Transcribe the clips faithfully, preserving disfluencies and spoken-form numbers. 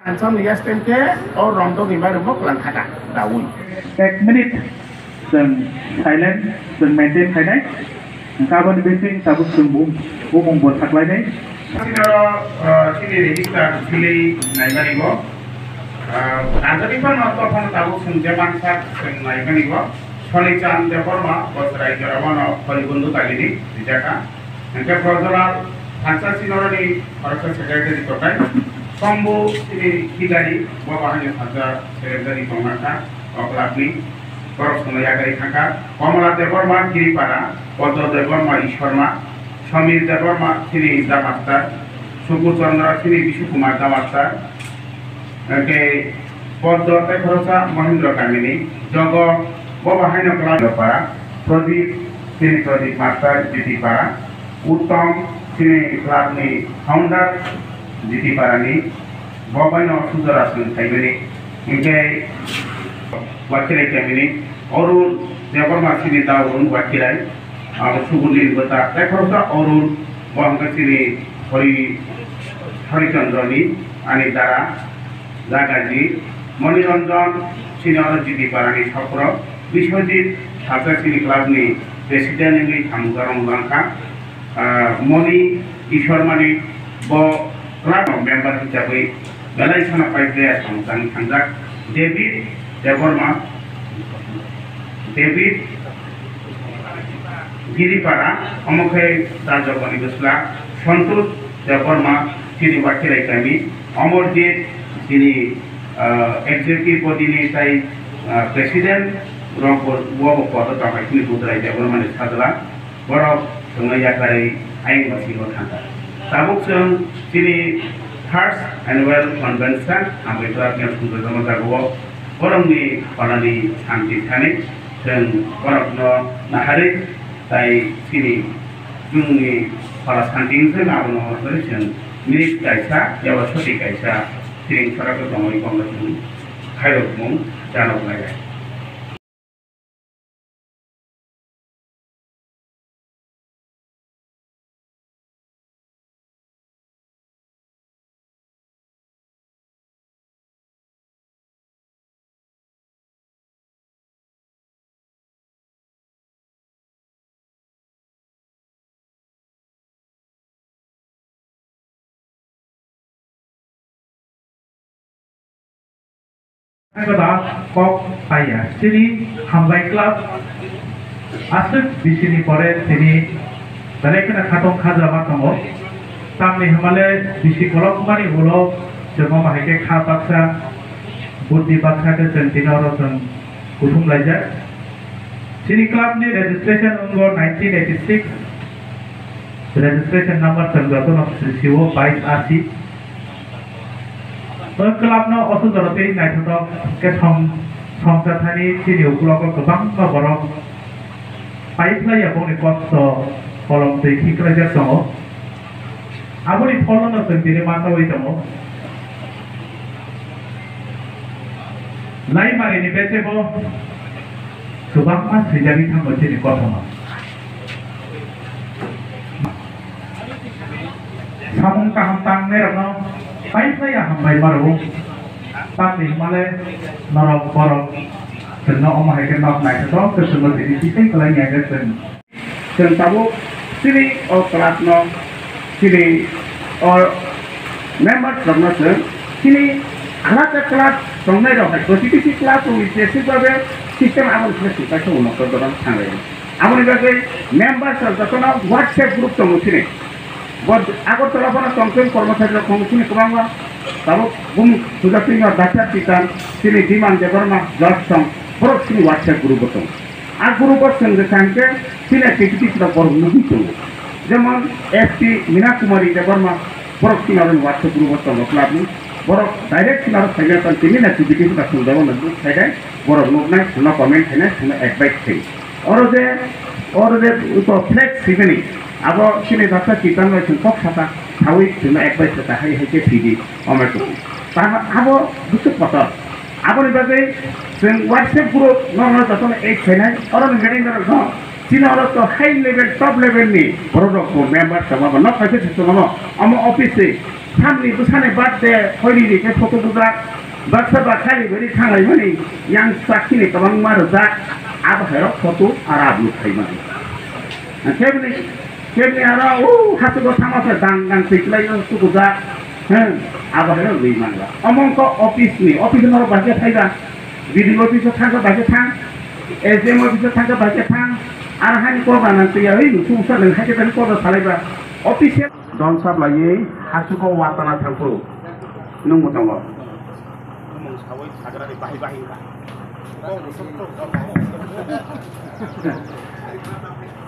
Ansam ni yastem ke o romdok ni mairum mo klang khata dawi. Ek minute chwng silent chwng maintain khainai. Hwnkhe aboni bising tabuk chwng bum-, bumung bo saklainai. Chini oro, ah, chini register bili naimani bo. Ah, Rajani Pharma tophan tabuk chwng je mansa chwng naimani bo. Solichan Debbarma, Bosrai Jorawano, Holigundu Kalini, Rijaka. Hingke Prajolal Phansa Sinoroni Khoroksa Secretary Tokai, Sombu Sini Hidari, bo bahai ni Phansa Secretary Tongnakha, Oklapni, Borok Songno Yagari Thangkha, Komala Debbarma Giripara, Poddo Debbarma Ishorma, Samir Debbarma Sini Damastar, Sukur Chandra Sini Bishu Kumar Damastar, hingke Poddo tei Khoroksa Mohindra Kamini, Jogo, bo bahai no Para, Pradip, Sini Pradip Master, Jitipara, Uttom, Sini Club ni founder, Jitiparani, bo bai no sujora sung thaimani, hingke Wakilai Kamini, Arun, Debbarma Sini da Arun, Wakilai, abo Sugunil Bata, tei Khoroksa Arun, bo hingke Sini Hari, Hari Chandra ni, ani dara, Jagaji, Moniranjan, Sini oro Jitiparani Sokro, Biswajit, Phansa Sini Club ni President wngwi samung jarong langkha. Ah, Moni Ishwarmani bo club no member hisabai belai sana pai player samung tangwi thangjak. David Debbarma, David Giripara, omo khe Dajokmani bwsla, Santosh Debbarma, chini Wakilai kami, Amarjit, chini, ah, executive body ni tai, ah, president, rok bo, bo bo kotor tongkha chini Budrai Debbarma ni sajla, borok chwngno yakarwi ayang bisingo thangkha. Tabuk chwng chini first annual convention, Ambai Club ni sumjojama jagao, borokni phalani santi thani, chwng borokno naharwi tai chini chwngni phala santi wngkhe abono chwng minute kaisa eba soti kaisa siring sora khe tongwi tongo chwng khairokmung chanok lainai. Eba kok paya. Chini Hambai Club aswk bisini pore tini belai kheno khatong khajama tongo. Tamni hwnmale bisi kolokmani ulo chwng omo hai khe kha baksa, buddhi baksa khe chwng tini oro chwng kuthum laijak. Chini club ni registration wngo nineteen eighty-six, registration number chwng jotono sisiwo bais asi. O club no oso jora tei naithotok khe song-, songcha thani chini uklogo kwbangma borok pai phlaiya bongni kosto kolom twi khiklaijak tongo. Aboni pholo no chwng tini ma saui tongo. Laimarini bese bo kwbangma swijagwi thango chini kothoma. Samung kaham tangnairokno pai phlaiya hambai maro. Tamni hwnmale norok borok chwngno omo hai khe nok naithotok khe chwngno tini bising kwlai ya khe chwng. Chwng tabuk chini o club no, chini o members rok no chwng chini alada club tongnai rok hai, protiti club rok ni jeswk babe system aboni simi swngchar khe uno khe doron thanglai. Aboni bagwi members rok jotono WhatsApp group tongo chini. Bo Agartala bono tongtwng kormochari rok tongo chini kwbangma. Tabuk bumung Sujatino Dr. Titan, chini Biman Debbarma, George Song, borok chini WhatsApp group o tongo. A group o chwng rwkha hwnkhe chini activities rok borok nugwi tongo. Jemon S P Mina Kumari Debbarma, borok chini oro WhatsApp group o tongo club ni. Borok direct chini oro phaina tong tini activities rok chwng jabo nugwi phainai, borok nuknai, chwngno comment khainai, chwngno advice khai. Oro je, oro je to flex simani, abo chini Doctor Kitan bai chwng kok saka, sawi chwngno advice saka hai hai khe phidi, omo tongo. Tamo abo bwswk kotor. Aboni bagwi chwng WhatsApp group no no jotono add khainai, oro ni manager rok no, chini oro to high level, top level ni borok rok bo member tongma bo nok kaisa se tongma bo, omo office se Samni bwsani birthday hoiri ri khe photo bujak, baksa baksa ni bari thanglai mani yang sakhi ni kwbangma rwjak, abo hai rok photo ar upload khai mani. Kebni, kebni aro o hasugo thangma se dang dang twi kwlai o sukujak, hmm, abo hai rok rwi manla. Omo wngkha office ni, office norok bahai khe phaiba, B D O office o thangkhe bahai khe thang, S D M office o thangkhe bahai khe thang, ar hani kok rana twi ya oi nusu usa nang hai khe tani kok salaiba, office. Don sap laiwi hasuko watana thangphuru nwngbo tongo. Bumung sawi sagrani bahi bahi ba.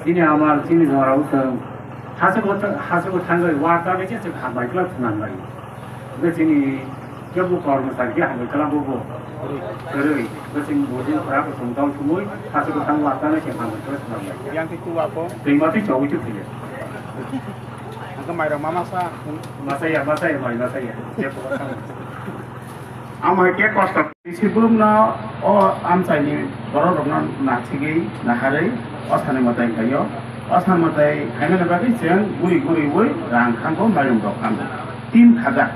Chini amal, chini norok wng hasuko, hasuko thangwi watana khe chwng hambai khlai thwngna lai. Hwnkhe chini Kebo kormosari khe hambai khlai bo bo. Kwrwi, bwswng bujing kwrak kusung dol thumui, hachwk kwthang watano se hambai khlai swnam lai. Yang twi tuwa ko. Twima twi chogwi twi thwiya. Ang khe mairok ma masa. Masa ya, masa ya, mai masa ya. Ama khe kosto. Sibumno o amchaini borok rokno nasigwi naharwi o sani mwtai khaio. O sani mwtai khaimani bagwi chwng guri guriwi rang khango, mairum rok khango. Team khajak.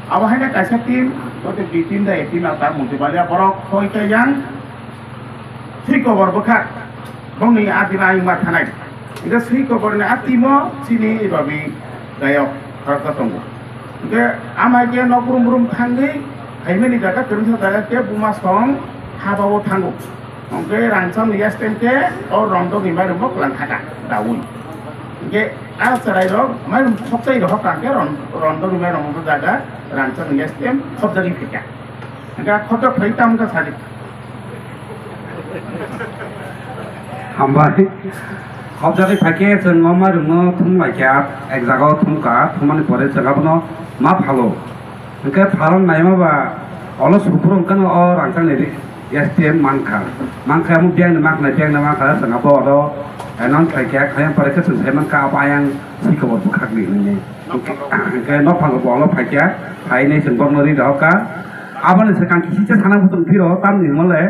Abo haino kaisa team, bote B team da A team ata muti balia borok khoi khe yang swi kobor bwkha bongni adina ayung ma thanai. Hingke swi kobor ni a team o chini Rabi Gayok khoroksa tongo. Hingke amai khe nok rum rum thangwi phaimani jaga kwrwngsa jaga khe buma song haba o thango. Hingke rangchak ni S T M khe o rondok ni mairum bo kwlang khaka daui. Hingke a chwrai rok mairum khokchai rok hokha hingke ron-, rondok ni mairum bo jaga rangchak ni S T M khopjagwi phaikha. Hingke khopjak phai tamo khe sadi. Hambai. Khopjagwi phaikhe chwng o mairum no thum laikha, ek jaga o thumkha, thumani pore chwng abono ma phalo. Hingke phalon naima ba olo sufuru hingkhe no o rangchak ni S T M mankha. Mankha omo biyang ni mankha, biyang ni mankha, chwng abo oro announce khaikha, khayang pore khe chwng sai mankha abo ayang swi kobor bwkhak ni hinwi. Hingke, hingke nokphang bo olo phaikha, phainai chwng borokno ri rohorkha. Aboni swkang kisi cha sana butong phiro tamni hwnle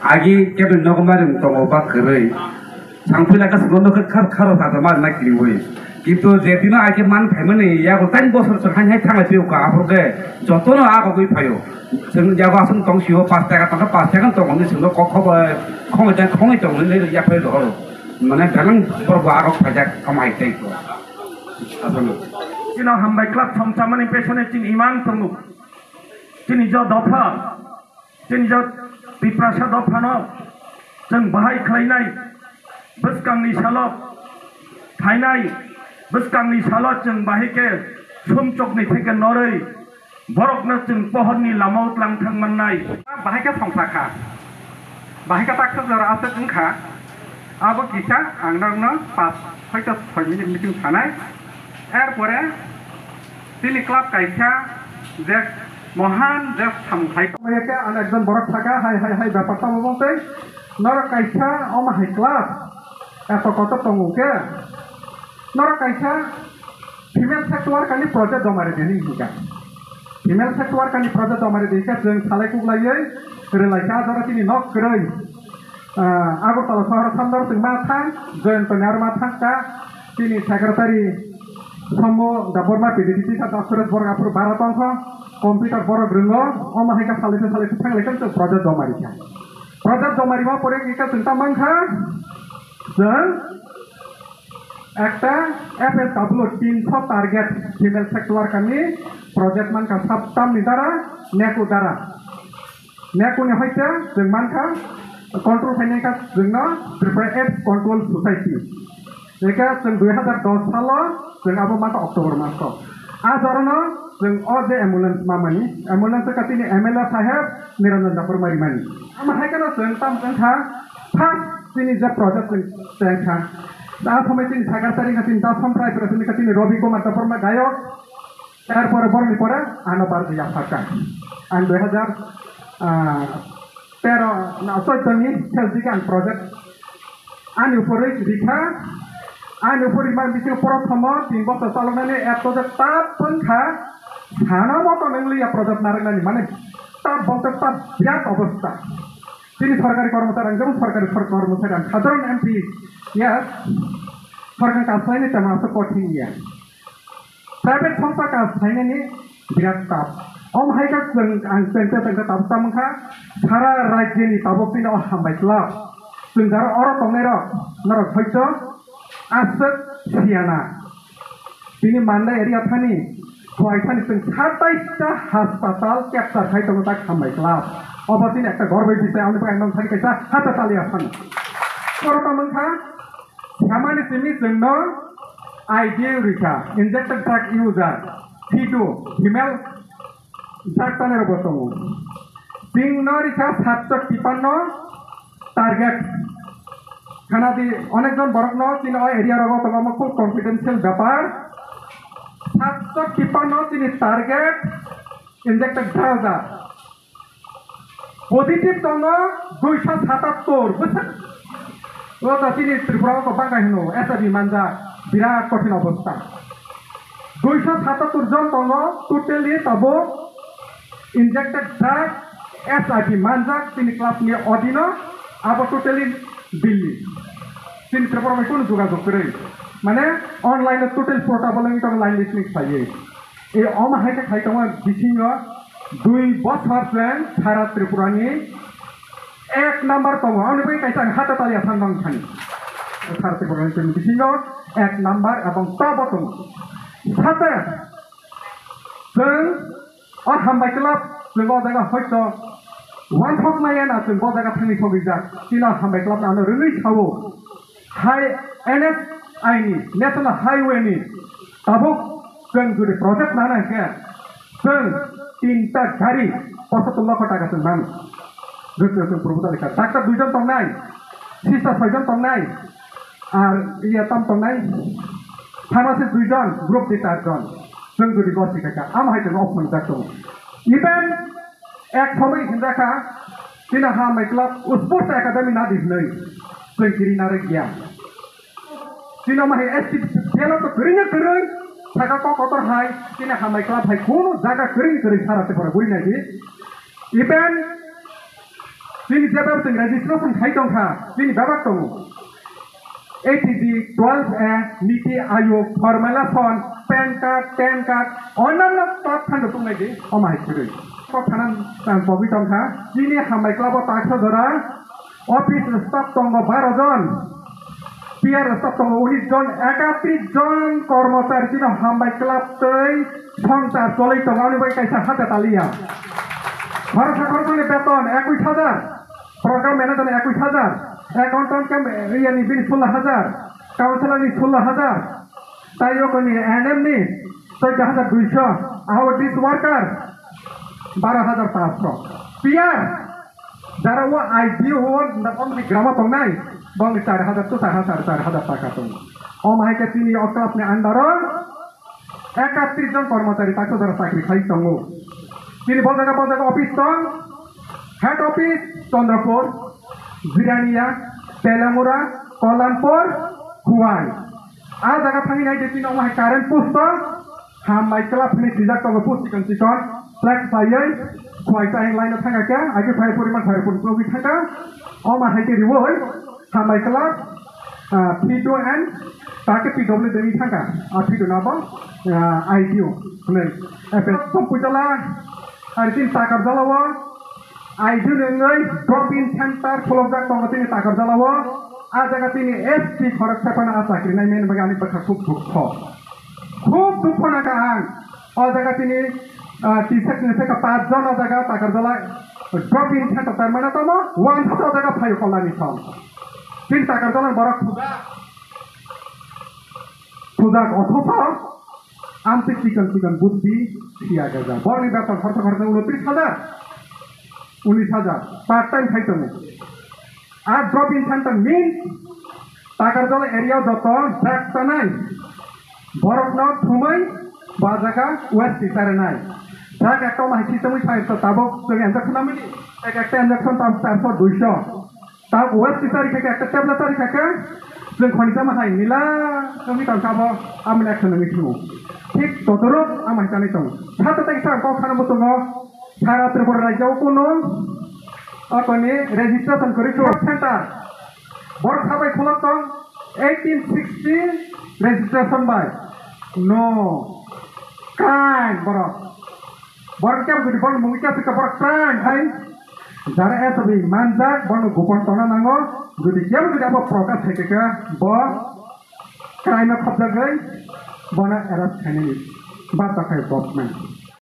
agi kebeng nogo mairum tongo ba kwrwi. Sangpila ka swngo nokhe khar kharo kha ma na kiriwi. Kintu je dino ai khe man phaimani yago tain bosor se hain hai thangla phiyokha aphuru khe jotono agogwi phaio. Chwng yago aswng tong sio pash taka tongkha pash taka tong hwnwi chwngno kok khoboi khongoi tang khongoi tong hwnwi yaphai rohoro. Mane beleng borok bo agok phaijak amai tei ko. Aswk. Chini hambai club thomsamani pesone chini imang tongo. Chini jo dopha. Chini jo Tiprasa dophano chwng bahai khlainai bwskangni salo phainai, bwskangni salo chwng bahai khe sumchokni theke norwi borokno chwng pohorni lamao tlang thang mannai. Bahai khe songsa kha, bahai khe taksa jora aswk wng kha, abo kisa ang norokno pas hoito soi minute meeting sanai, er pore Chini club kaisa je mohan je samung khai. Maya khe ang ekjon borok thaka, hai, hai, hai, bepar tamo bo tei norok kaisa omo hai club eto kotor tongo khe norok kaisa female sex worker ni project joma ridi hinwi hingkha. Female sex worker ni project joma ridi khe chwng salai kuklaiwi rwlai kha, ah, jora chini nok kwrwi. Ah, Agartala sohor Sandor chwng ma thang, Jayanta ni aro ma thang ka, chini secretary Somo da Borma P D T T ka da Suresh Borok aphuru bara tongkho, computer borok rwngo, omo hai khe salai salai thang lai khe project joma rikha. Project joma rima pore khe chwng ta mankha, chwng ekta F S W tinso target female sex worker ni project mankha Saptam ni dara, neku dara. Nekuni hoite chwng mankha control khainai kha chwngno Tripura Aids Control Society. Eka chwng dui hazar dos salo chwng abo mankha October maso. A jorano chwng o je ambulance mamani, ambulance ka tini M L A saheb Niranjan Debbarma rimani. Ama hai kheno chwng tam wngkha first tini je project chwng tengkha. A somoi tini secretary ka tini Dasom Trai President ka tini Ravi Kumar Debbarma Gayok. Erpore boroni pore ano bar ya phaka. Ang dui hazar tero na soitoni sel digan project ani upore rikha. Ani upore ma bising poro thomo tin bosor chaloknani ek project ta pungkha. Sana moto nang liya project nariknani mane ta bokta ta birat obostha. Tini sorkari kormosari ang jabon sorkari sor-, kormosari ang sadharon M P ya sorkari kaslaini tama so kothin ya. Private songsa kaj khlainani birat tough. Om hai khe chwng, ang chwng tei chwng tei tabuk tamo wngkha, sara rajyoni tabuk bini o hambai club. Chwng jara oro tongnai rok, norok hoito aswk siyana. Bini Mandai area thani, Khowai thani chwng satais ta hospital capture khai tongo tak hambai club. Obo chini ekta gorbai bisai, aboni bagwi ang nong thani kaisa hata taliya phano. Oro tamo wngkha, Samani simi chwngno I D rikha, injected drug user, P two, female drug tanai rok bo tongo. Chwngno rikha satsho tipanno target. Khana di, onek jon borokno chini o area rogo tongo, omo khub confidential bepar. Satsho tipanno chini target injected drug user. Positive tongo duisho satattor, bwswk. O da chini Tripura o to bangkha hino, H I V manjak, birat kothin obostha. Duisho satattor jon tongo, totally tabuk injected drug, H I V manjak, chini club ni odino, abo totally Delhi. Chini Tripura bai kunu jogajog kwrwi. Mane online o totally portable wngwi tongo, line listening khlaiwi. E omo hai khe khai tongo bisingo dui bosor chwng sara Tripura ni ek number tongo. Aboni bagwi kaisa ang hata taliya phan nang thani. Sara Tripura ni chwng bisingo ek number ebong top o tongo. Sate chwng o hambai club chwng o jaga hoito uansuk maya na chwng bo jaga thangwi sogwi jak. Chini hambai club ano rwngwi sao. Hai N H I ni, National Highway ni tabuk chwng jodi project nana hwnkhe chwng tinta gari pochattor lokho taka chwng mano. Jwk jwk chwng purbo talikha. Doctor duijon tongnai, sister soijon tongnai, ar iya tam tongnai, pharmacist duijon, group di charjon. Chwng jodi gor sikha kha, amo hai chwng ophan jak tongo. Even Ek somoi hinjakha, chini hambai club Sports Academy nadi hinwi, chwng kiri narwk ya. Chini omo hai S T P L to kwrwino kwrwi, saka kok kotor hai, chini hambai club hai kunu jaga kwrwini kwrwi sara Tripura guri naidi. Even chini jeba chwng registration khai tongkha, chini bebak tongo. A T G, twelve A, niti ayog, formulation, pan card, tan card, onnanno club phano tongnai di, omo hai kwrwi. Kok thanan tang pogwi tongkha, chini hambai club o taksa jora, office staff tongo baro jon, P R staff tongo unis jon, ekatris jon kormochari chini hambai club tei songchar cholwi tongo, aboni bagwi kaisa hata taliya. Khoroksa khoroksani beton ekush hajar. Program manager ni ekush hajar, accountant kam, iya ni bini sullo hajar, counselor ni sullo hajar, tai yoko ni A N M ni chaudo hajar duisho, aho dish worker baro hajar panchsho. P R, jara o I D O o na om ni grama tongnai, bong ni char hajar to char hajar, char hajar taka tong. Om hai ke chini o club ni under o Ekatris jon kormochari taksa jora chakri khai tongo. Chini bo jaga, bo jaga office tong, head office Chandrapur, Jirania, Telamura, Kalanpur, Khowai. A jaga thangwi nai de chini omo hai current post tong, hambai club hinwi swijak tongo post chikon chikon, flex paiwi, Khowai ta line o thangkha khe, age phai poriman phai pun pungwi thangkha, omo hai khe riwi, Hambai club, ah, P two and take P W D ni thangkha. Ah, P two na bo, ah, I T O. Hwnwi. F S Sompuitala, ari tin Takarjala o, I T O ni wngwi drop-in center khulokjak tongo tini Takarjala o. A jaga tini S T khorok sepana a chakri nai mani bagwi ani bwkha khub dukho. Khub dukho nangkha ang. O jaga tini, ah, T S F ni saka paanch jon o jaga Takarjala drop-in center tar mane tamo, uansukha o jaga phaio Kolani thong. Chini Takarjala borok thujak, thujak othocho amtwi chikon chikon buddhi siya gaja. Borokni beton khoroksa khoroksa unotris hajar, unis hajar part time khai tongo. A drop-in center means Takarjala area o joto drug tanai borokno thumwi bo jaga west tisari nai. Drug ekta omo hai system wi phai to tabuk chwng injection nangmani, ek ekta injection tam charso duisho. Tabuk west tisari khe ekta tablet tari khe chwng khoni jama hai nila wngwi tongkha bo amoni action wngwi thungo. Thik todorok amai tanai tongo. Sata tai sa kok khana bo tongo. Sara Tripura rajya o kunu akoni registration kwrwi khe center. Borok sabai khulok tong eighteen sixty registration bai. No. Crime borok. Borok kebo jodi borok mungwi kebo khe borok crime hai. Jara S O B manjak, bono gopon tona nango. Jodi kebo jodi abo protest hai khe bo crime o khopjagwi bono arrest khainani. Ba takhai government.